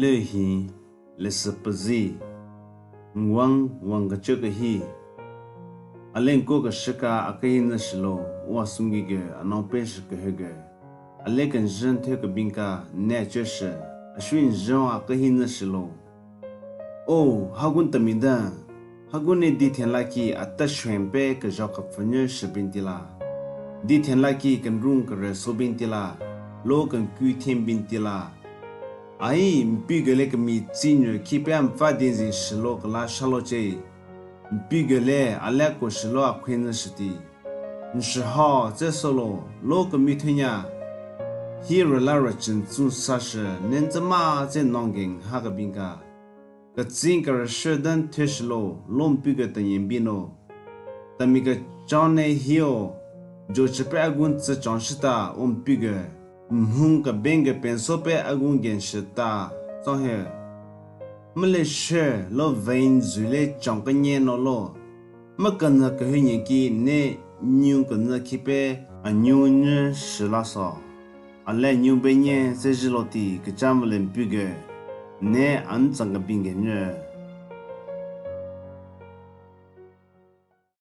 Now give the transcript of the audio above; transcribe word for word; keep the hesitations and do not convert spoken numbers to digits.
Lehi, lesü pezi, ngwang wang kechü kehi. Ale nko keshüka akehi nyü shilo, wa sungige anao pe shü kehege. Ale kenjün the kebinka ne chü shü, ashwi njün akehi nyü shilo. O, hagun temi den, hagun ne dithen laki ata shwen pe kejo kepfenyü shü bintila. Dithen laki kenrung kere so bintila, lo kenkü then bintila. Ai, mpi gele kemi tsi nyü ki pe amfa denzin shilo kela shalo che. Mpi gele ale ko shilo akhwe nyü shiti. Nshüha tse solo, lo kemi thünya. Hi rela rachün tsun sa shü, nen tsü ma tse nongen ha kebinka. Ketsin kereshü den theshilo, lo mpi ge tenyen bino. Temi kechon ne hio, jo chepe agun tsü chon shita o mpi ge. Mhung kebeng ge penso pe agun gen shita, tsong he. Mele shü lo vein zule chon kenye no lo. Mekena kehü nyen ki ne nyu kena khipe anyu nyü shü la so. Ale nyu be nye se jilo ti kecha mele mpi ge. Ne an tsang kebing ge nyü.